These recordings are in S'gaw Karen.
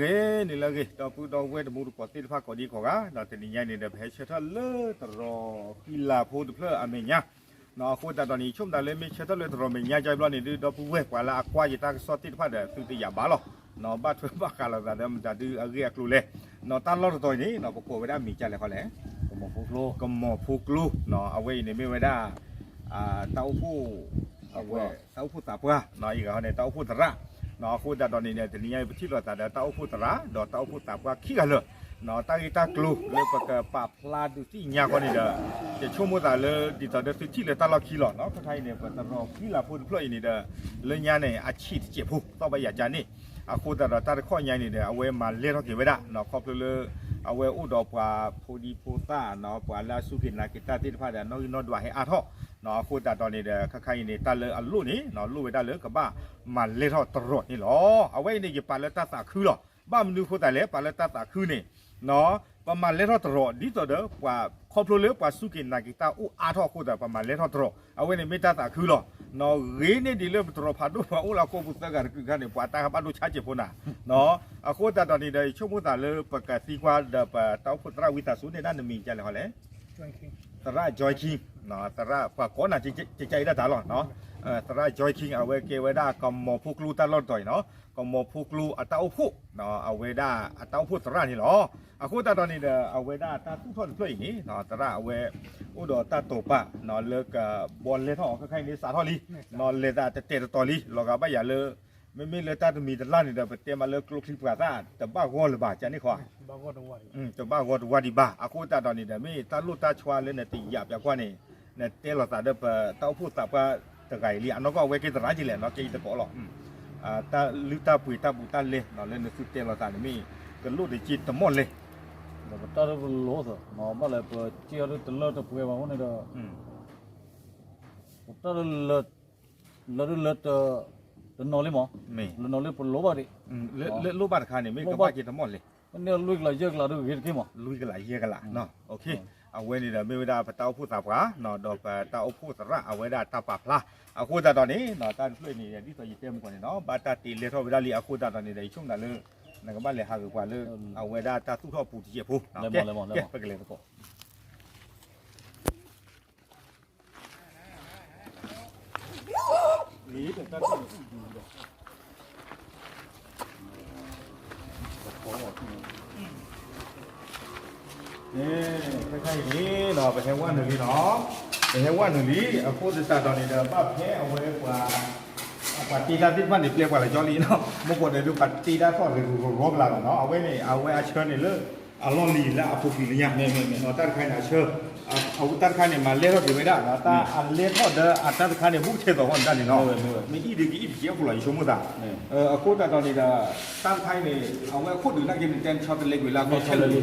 ဂ့ၤ နံၤလၢအဂ့ၤ ဒီပုၢ်ဒီဝဲၢ်တံၤသကိးသ့ၣ်တဖၣ်ကိးဒံကိးဂၤ ဒီးတနံၤညါအံၤန့ၣ်ဒီး ပဟဲဆၢထၢၣ်လၢသရိာ်ဃံလၤဖိတဖျၢၣ်အမဲာ်ညါ အဃိသတးဒီးန့ၣ် ယဆိကမိၣ်သးလၢမ့ၢ်ဆၢထၢၣ်လၢသရိာ်မဲာ်ညါကဘျီန့ၣ်ဒုး ဒီပုၢ်ဝဲၢ်ပှၤလၢအကွၢ်ယတၢ်ကစီၣ်သ့ၣ်တဖၣ်ဒီး သုတယာ်ဘၣ်လီၤ. ဘၣ်ထွဲဘၣ်ဃးလိာ်သးဒီးမတၤဒုးအဂ့ၢ်အကျိၤလဲၣ်. တၢ်လီၢ်တတီၤအံၤန့ၣ် ပကိးဝဲဒၣ်မံၤကလဲၣ်ဃီလဲၣ် ကမီၤဖိကျိ အဝဲအံၤန့ၣ်မ့ၢ်ဝဲဒၣ် တၢ်အိၣ်ဖှိၣ် အဝဲ တၢ်အိၣ်ဖှိၣ်သးပှၢ် အံၤဂၤဟီန့ၣ် တၢ်အိၣ်ဖှိၣ်သရၣ် အဃိသတးဒီးန့ၣ်ဒီး တနံၤညါအံၤပထံၣ်လိာ်သးဒီးတၢ်အိၣ်ဖှိၣ်သရၣ် ဒီးတၢ်အိၣ်ဖှိၣ်သးပှၢ်ခံဂၤလၢာ် တၢ်ဂ့ၢ်တၢ်ကျိၤလၢပကပာ်ဖျါဒုးသ့ၣ်ညါဃီန့ၣ်ဒီး ယဆိကမိၣ်သးလၢဒ်သိးဒီးသုထံၣ်လၢတၢ်လီၢ်ခံလီၤ. ခဲခါအံၤန့ၣ် ပသရိာ်ဃံလၤဖိတဖျၢၣ်အံၤန့ၣ်ဒီး လၢညါန့ၣ် အဆံးတစဲးဖိ သီၣ်ဘၣ်ယၤကၢန့ၣ် အဃိသတးဒီးတၢ်တခီညါအံၤန့ၣ်ဒီး အဝဲမၤလဲၢ်ထီၣ်က့ၤဝဲဒၣ် ခီဖျိလၢ အဝဲအိၣ်ဒီးပှၤဖိဒံဖိသၣ် ပှၤလၢအစူၢ်က့ၤနာ်က့ၤတၢ်သ့ၣ်တဖၣ်ဒီး နီၣ်ဂံၢ်နီၣ်ဒွးဟဲအါထီၣ် အဃိသတးဒီးန့ၣ်ဒီး ခဲခါအံၤန့ၣ် တၢ်လၢအလိၣ်န့ၣ် လိၣ်ဝဲဒၣ်လၢကဘၣ်မၤလဲၢ်ထီၣ်သရိာ်န့ၣ်လီၤ. အဝဲအံၤန့ၣ် ယပာ်လၢတၢ်သးခုလီၤ. ဘၣ်မနုၤအဃိသတးလဲၣ် ပာ်လၢတၢ်သးခုန့ၣ် ပမၤလဲၢ်ထီၣ်သရိာ် ဒ်သိးဒီးပှၤခီဖျိလၢပှၤစူၢ်က့ၤနာ်က့ၤတၢ်အိၣ်အါထီၣ်အဃိသတး ပမၤလဲၢ်ထီၣ်သရိာ် အဝဲန့ၣ်မ့ၢ်တၢ်သးခုလီၤ. ဂ့ၤန့ၢ်ဒံးလၢပသရိာ်ဖးဒိၣ်ပှၤအိၣ်လၢအကိာ်ပူၤသၢဂၤတကုာ်ခါန့ၣ် ပှၤတၢ်ဘၣ်ဒိဆါစဲးဖိနၤ အဃိသတးဒီးန့ၣ်ဒီး ယဆိကမိၣ်သးလၢပကသံကွၢ်ဒီးပတၢ်အိၣ်ဖှိၣ်သရၣ်ဝံသးစူၤန့ၣ် ဒၣ်နမံၤကလဲၣ်ဃီလဲၣ် သရၣ် Joy King သရၣ်ပှၤကိးနၤ ကကဲအံၤဒၣ်တၢ်လီၤ သရၣ် Joy King အဝဲကဲဝဲဒၣ်ကမီၤဖိကျိတၢ်လီၢ်တတီၤအံၤနီၤ ကမီၤဖိကျိအတၢ်အိၣ်ဖှိၣ် အဝဲဒၣ်အတၢ်အိၣ်ဖှိၣ်သရၣ်န့ၣ်လီၤ. အဃိသတးဒီးန့ၣ်ဒီး အဝဲဒၣ်တၢ်သူၣ်ထီၣ်တဖျၢၣ်အံၤန့ၣ် သရၣ်အဝဲ အိၣ်ဒီးတၢ်တိာ်ပာ် လၢကဘီလဲထီၣ်အီၤ ခဲခါအံၤန့ၣ်စးထီၣ်လံ လဲၤသးတတဲာ်တတီၤလံ လီၤဂာ်ဘၣ်ယၤလၢ မ့မ့ၢ်လၢတၢ်တမံၤတလၢ်န့ၣ်ဒီး ပတဲမးလၢကျိချံပှၤသၣ် တဘၣ်ဂီၢ်လၢၤဘၣ် ကန့ၣ်ခီ တဘၣ်ဂီၢ်တဝါဒံးဘၣ် အဃိသတးဒီးန့ၣ်ဒီး မ့ၢ်တၢ်လိၣ်တၢ်ဆွါလၢနတယာ်ပျးကွၢ်န့ၣ် နတဲလိာ်သးဒီးပတၢ်အိၣ်ဖှိၣ်သးပှၢ်တဂၤအံၤလံ အနီၢ်ကီၢ်အဝဲကဲသရၣ်ကလဲၣ်နီၤ ကဲအံၤတကိးလီၤ တၢ်လုၢ်တၢ်ပှ့ၤတၢ်ဘူးတၢ်လဲနီၤ လၢနသုတဲလိာ်သးန့ၣ်မ့ၢ် ကလိၣ်တက့ၢ်တမီၢ်လဲၣ် ဒီးပတၢ်ဒ်ပလိၣ်သး ဘၣ်လဲၣ်ပစ့ၢ်အီၤဒ်တလၢတပှဲၤဘၣ်အဃိန့ၣ်ဒီး ပတၢ်ဒ် လၢဒ်လၢ တနီၤလံမး လၢနီၤလံပလိၣ်ဘၣ်ဒံး လၢလိၣ်ဘၣ်တခါန့ၣ် မ့ၢ်ကဘၣ်က့ၤတမီၢ်လဲၣ် ပန့ၢ်လွံၢ်ကလးယဲၢ်ကလးဒ်ဂ့ၤတက့ၢ်မး လွံၢ်ကလးယဲၢ်ကလး အဝဲန့ၣ်ဒီးမ့ၢ်ဝဲဒၣ်ပတၢ်အိၣ်ဖှိၣ်သးပှၢ် ဒီးပတၢ်အိၣ်ဖှိၣ်သရၣ်အဝဲဒၣ်တၢ်ပာ်ဖျါ အဃိသတးဒီးန့ၣ် တၢ်တဖျၢၣ်အံၤန့ၣ် ဒ်သိးယတဲမုၢ်ကီၢ်န့ၣ်နီၤ ဘၣ်တၢ်တ့လဲထီၣ်ဝဲဒၣ်လံ အဃိသတးဒီးန့ၣ်ဒီး ယဆိကမိၣ်လၢ နကဘၣ်လဲၤဟးဂ့ၤပှၤလၢ အဝဲဒၣ်တၢ်သူၣ်ထီၣ်ပူၤတစဲးဖိ ကဲ ပကလဲၤသကိး ခဲခါအံၤန့ၣ်ဒီး ပဟဲဝဲနုာ်လံနီၤ ပဟဲဝဲနုာ်လံ အဃိသတးဒီးန့ၣ်ဒီး ဘၣ်ဖဲအဝဲပှၤ ပှၤတ့တၢ်သ့ၣ်တဖၣ်န့ၣ် ပျဲပှၤလၢကၠီလံနီၤ မ့ၢ်ကီၢ်ဒီးဒုးပှၤတ့တၢ်ထီၣ်ရူၤရူၤရီပျးလီၤနီၤ အဝဲန့ၣ် အဝဲအဆၢန့ၣ်လၢ အလီၢ်လံၤလၢအပူၤကွံာ်လၢညါ တၢ်တခါန့ၣ်အဆၢ အဝဲတၢ်တခါန့ၣ် မၤလဲၢ်ထီၣ်က့ၤဝဲဒၣ် တၢ်အလဲၢ်ထီၣ်ဒီးအတၢ်တခါန့ၣ် ဘူးကထဲသိးဃီန့ၣ်တၢ်န့ၣ်လီၤ မ့ၢ်အံၤဒုးကအံၣ်တက့ၢ်အခိၣ်လီၤ ယဆိကမိၣ်သး အဃိသတးဒီးန့ၣ်ဒီး တၢ်တခါအံၤန့ၣ် အဝဲအခိၣ်ဒုးနာ်က့န့ၣ် တဲဆီတလဲကွံာ်လၢအကီၢ်ဆဲးလၢ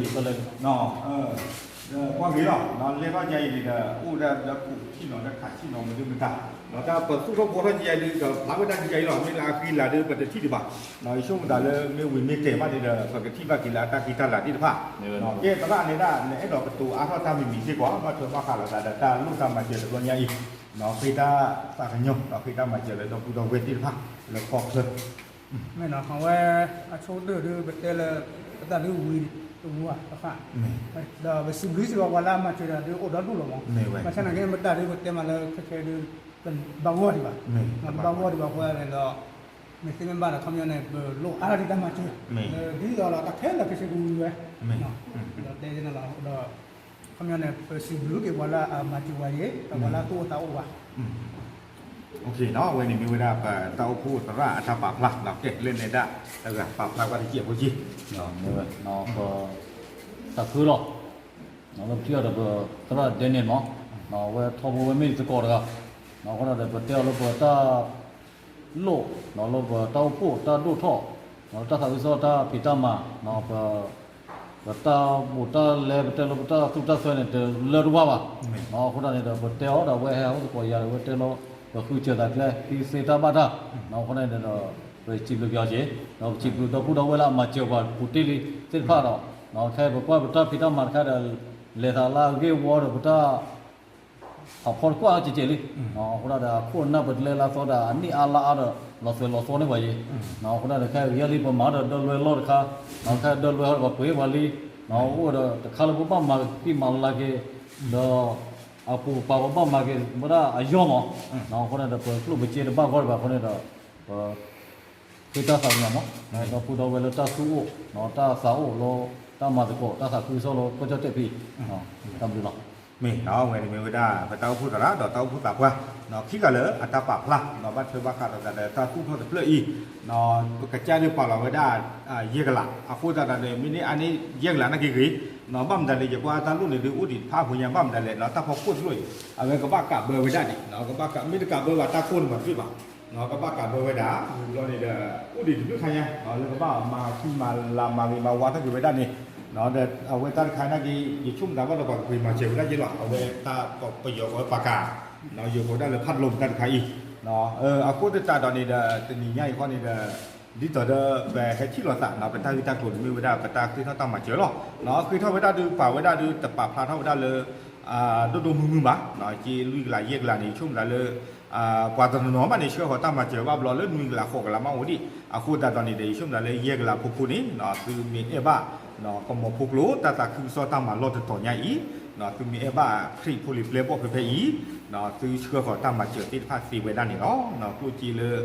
ကွၢ်ဂ့ၤလီၤ လဲၢ်ထီၣ်ညါအံၤန့ၣ်ဒီး အိၣ်ဒၣ်ဒီးခိၣ်ထံၣ်နီၤ ဒီးခးထံၣ်နီၤ မနုၤမတၤ ဒီးတၢ်ပသူၣ်ထီၣ်ဘှီထီၣ်ညါအံၤဒုး ဒီးဖျါဝဲဒၣ်ညါအံၤလီၤ မ့ၢ်လၢအဃံလၤဒုး ပတထံၣ်ဒံးဘၣ် ယဆိကမိၣ်သးလၢမ့ၢ်ဝံၤမ့ၢ်တဲာ်ဘၣ်န့ၣ်ဒီး ပကထံၣ်ဘၣ်က့ၤလၢအတၢ်ဃံတၢ်လၤသ့ၣ်တဖၣ် ကဲသရၣ်န့ၣ်ဒၣ် နအဲၣ်ဒိးကတိၤအါထီၣ်တၢ်မံၤမံၤစ့ၢ်ကီး ဘၣ်ထွဲဘၣ်ဃးလိာ်သးဒီးတၢ်လိၣ်တၢ်မၤစၢၤတဘျီညါအံၤ ဃ့တၢ်သးကညီၤ ဒီးဃ့တၢ်မၤစၢၤလၢဒီပုၢ်ဒီဝဲၢ်သ့ၣ်တဖၣ် လၢကီၢ်ချၢ မ့ၢ်နီၤ အဝဲ အဆိကတၢၢ်ဒုး ပတဲလၢ ပသးဒုးဝံၤတဝါတဖၣ် ဒီးပစံးဘျုးစ့ၢ်ကီးပှၤလၢအမၤစၢၤဒီးဒုးအိၣ်ဒီဒူၣ်လီၤမး ဘၣ်ဆၣ်သနာ်က့ ပသးဒုးပတဲမးလၢခဲခဲဒုး တဘၣ်ဂီၢ်ဒံးဘၣ် တဘၣ်ဂီၢ်ဒံးဘၣ်အဃိသတးန့ၣ်ဒီး မ့ၢ်သ့မ့ၢ်ဘၣ်ဒီး ခီပညီန့ၣ် ပလိၣ်အါထီၣ်ဒံးတၢ်မၤစၢၤ လၢဒ်သိးဒီးတၢ်ခဲလၢာ်ခဲဆ့ကဝံၤဝဲ ဒီးတဲန့ၣ်လီၤ ဒီး ခီပညီန့ၣ် ပစံးဘျုးက့ၤပှၤလၢအမၤစၢၤပှၤအံၤ ဒီးပှၤလၢအသူၣ်အိၣ်သးအိၣ်ပှၤ အဝဲန့ၣ်မ့ၢ်ဝဲဒၣ်ပတၢ်အိၣ်ဖှိၣ်သရၣ်အတၢ်ပာ်ဖျါ ကဲလၢနဲဒၣ်တဂၤပာ်ဖျါကွၢ်တစဲးဖိက့ မ့ၢ်ဝဲ ပသးခုလီၤ လၢပထံၣ်အီၤဒီးပသရၣ်ဒဲန့ၣ်မး အဝဲထီဘိဝဲမ့ၢ်တသကိးတဂၤ အဃိဒီးပတဲအီၤလၢပတၢ် လိၣ် လၢပတၢ်အိၣ်ဖှိၣ်တၢ်ဒိၣ်ထီၣ် လၢတၢ်သးဝံၣ်သီၣ်တၢ်ဖံးတၢ်မၤ ပ ပတၢ်ဘူးတၢ်လဲ ပတဲလၢပတၢ်သူၣ်တၢ်စွဲန့ၣ် တလၢတဝါဘၣ်. အဃိသတးန့ၣ်ဒီး ပတဲအီၤဒီးအဝဲဟဲအိၣ်သကိးယၤဒီး အဝဲတဲလီၤ ပဃုစၢၤသးကျဲ သ့သ့တၢ်ဘၣ်တၢ် အဃိသတးန့ၣ်ဒီး ပစံးဘျုးပျီက့ၤ ဒီးပစံးဘျုးဒီပုၢ်ဒီဝဲၢ်လၢအမၤစၢၤပှၤပူၤတ့ၢ်လံသ့ၣ်တဖၣ်ဒီး ခဲအံၤပကွၢ်ပတၢ်ဖံးတၢ်မၤတခါဒီး လဲၤသးလၢအဂ့ၢ်ဝီဒီးပတၢ် ဖးဖီတကွၢ်ကဲကဲလံ, အဃိဒၣ်ဒီးအခိၣ်အနၢ်ပတလဲလၢအသီဒီး အနံၣ်အါလါအါဒီး လီၤသွဲးလီၤသီန့ၢ်ပှၤယဲ, အဃိဒၣ်ဒီးခဲအံၤယဲလံ ပမၤဒီးဒၢလွဲလီၢ်တခါ, ခဲဒၢလွဲဟီဒီး ပှၤပှ့ၤပှၤလံ, အိၣ်ဒီးတခါလၢပဘၣ်မၤက့ၤမၤလၢက့ၤ, ဒီး အပူၤပာ်ပဘၣ်မၤက့ၤဝဲဒၣ်အယီၢ်မး, အဃိန့ၣ်ဒီး ပကျိၣ်ပစ့တဘၣ်ဂီၢ်တဘၣ်အဃိန့ၣ်ဒီး ပ ဃ့တၢ်သးကညီၤမး, ဒီပုၢ်ဒီဝဲၢ်လၢတၢ်သူၣ်အိၣ်, တၢ်သးအိၣ်လီၤ, တၢ်မၤသကိး, တၢ်သးခုကစီၣ်လီၤ, ကီၢ်ကၠီၣ်တဲၣ်ဖဲအံၤ, တၢ်ဘျုးလီၤ. မ့ၢ်ဝဲဒၣ်ပတၢ်အိၣ်ဖှိၣ်သရၣ်ဒီးတၢ်အိၣ်ဖှိၣ်သးပှၢ်, ခံဂၤလၢအတၢ်ပာ်ဖျါ, ဘၣ်ထွဲဘၣ်ဃးဒီးတၢ်သူၣ်ထီၣ်တဖျၢၣ်အံၤ, ပကစၢ်ဒုးပာ်လီၤဝဲဒၣ် ယဲၢ်ကလး, အဃိသတးဒီး မ့ၢ်န့ၢ်အါန့ၢ်ယဲၢ်ကလးနာ်က့ဂ့ၤ, ဘၣ်မတၤလဲၣ် ယကွၢ်တၢ်လိၣ်န့ၣ်ဒုး အိၣ်ဒံးတဖၣ်အဃိညါ ဘၣ်မတၤလဲၣ် တၢ်ဖီခိၣ်တဖျၢၣ်အံၤ, အဝဲကဘၣ်ကးဘၢဝဲဒၣ်ဒံး, ကဘၣ်ကး မ့ၢ်တကးဘၢဘၣ်တၢ်ကိၢ်န့ၣ်မၤတသ့ဘၣ်, ကဘၣ်ကးဘၢဝဲဒၣ်, ဝံၤဘျီန့ၣ်ဒီး အိၣ်ဒံးတဘျုးခါညါ, လၢကဘၣ်မၤခံမၤလၤမၤဂ့ၤမၤဝါထီၣ်က့ၤဝဲဒၣ်န့ၣ်, ဒီးအဝဲတၢ်တခါနာ်က့ ယဆိကမိၣ်သးဘၣ်ဒီးပှၤကပှ့ၤမၤစၢၤဝဲဒၣ်က့လီၤ, အဝဲတၢ်ပယီၤဃီပာ်ကး, ယိၤဃီဒၣ်လၢဖးဒိၣ်မတၢ်တခါအံၤ, အဃိသတးဒီးန့ၣ်ဒီး တနံၤညါအံၤဃီန့ၣ်ဒီး ဒ်သိးဒီးပဟဲထံၣ်လိာ်သး ပတၢ်ဂ့ၢ်တၢ်ကျိၤန့ၣ်မ့ၢ်ဝဲဒၣ် ပတၢ်ဃ့ထီၣ်တၢ်မၤစၢၤလီၤ, ဃ့ထီၣ်ဝဲဒၣ်ဒုးပာ်ဝဲဒၣ်ဒုး တပာ်ဖျါထီၣ်ဝဲဒၣ်လၢ ဒိၣ်ဒိၣ်မုၢ်မုၢ်ဘၣ်, က့လွံၢ်ကလးယဲၢ်ကလးန့ၣ် ယဆိကမိၣ်သးလၢ ပှၤတနီၤနီၤဘၣ်န့ၣ် ဆှၢဃီၤတၢ်မၤစၢၤဘၣ်ဘျီလၢနွံကလးဃိးကလးမးအိၣ်ဒံး, အဃိသတးဒီးန့ၣ်ဒီး ယဆိကမိၣ်သးလၢယဲၢ်ကလးဖိဖိန့ၣ် သုမ့ၢ်အဲၣ်ဘၣ် ကမီၤဖိကျိ တၢ်သးခုကစီၣ်တၢ်မၤလီၢ်တတီၤညါအံၤ, သုမ့ၢ်အဲၣ်ဘၣ်ခရံာ်ဖိလံၤပျဲၢ်ဘီၣ်ဖဲဖဲအံၤ, သုဆှၢဃီၤတၢ်မၤစၢၤသ့ၣ်တဖၣ်သ့ဝဲဒၣ်န့ၣ်လီၤ, ကျိၣ်စ့လၢ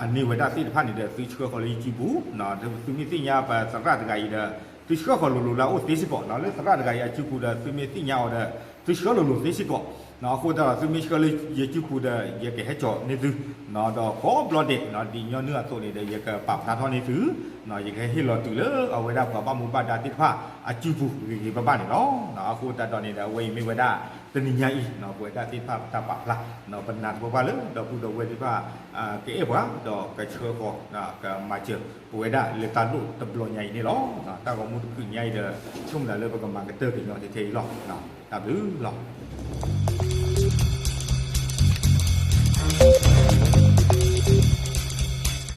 အန့ၢ်ဝဲဒၣ်သ့ၣ်တဖၣ်န့ၣ်ဒီး သုဆှၢဃီၤလၢယစုပူၤ, သုမ့ၢ်သ့ၣ်ညါပသရၣ်တဂၤအံၤဒီး သုဆှၢဃီၤလိၤလိၤလၢအအိၣ်သ့စ့ၢ်ကီး, လၢသရၣ်တဂၤအံၤအစုပူၤဒီး သုမ့ၢ်သ့ၣ်ညါအီၤဒီး သုဆှၢလိၤလိၤသ့စ့ၢ်ကီး, အဃိသတးဒီး သုမ့ၢ်ဆှၢလၢယစုပူၤဒီး ယကဟဲကၠီၤန့ၢ်သု, ဒီးကိးဘျီဒဲး ဒ်ညီနုၢ်အသိးန့ၣ်ဒီး ယကပာ်ဖျါထီၣ်န့ၢ်သု, ယကဟ့ၣ်လီၤတုၤလၢအဝဲဒၣ်ပှၤဘၣ်မူဘၣ်ဒါသ့ၣ်တဖၣ်အစုပူၤဂ့ၤဂ့ၤဘၣ်ဘၣ်န့ၣ်လီၤ, အဃိသတးဒီးန့ၣ်ဒီး အဝဲအံၤမ့ၢ်ဝဲဒၣ် တနံၤညါအံၤ ပဝဲဒၣ်သ့ၣ်တဖၣ်ပတၢ်ပာ်ဖျါ, ပနာ်သပှၢ်ပှၢ်လၢ ဒီပုၢ်ဒီဝဲၢ်သ့ၣ်တဖၣ် ကအဲၣ်ပှၤ ဒီးကဆှၢဃီၤ ကမၤစၢၤ ပဝဲဒၣ်လၢတၢ်ဒိၣ်တဘျီညါအံၤန့ၣ်လီၤ, တၢ်ဂီၤမူတဖုညါအံၤဒီး ဆိကမိၣ်သးလၢပကမၤကတၢၢ်ကညီၤထဲထဲအံၤလီၤ, တၢ်ဘျုးလီၤ.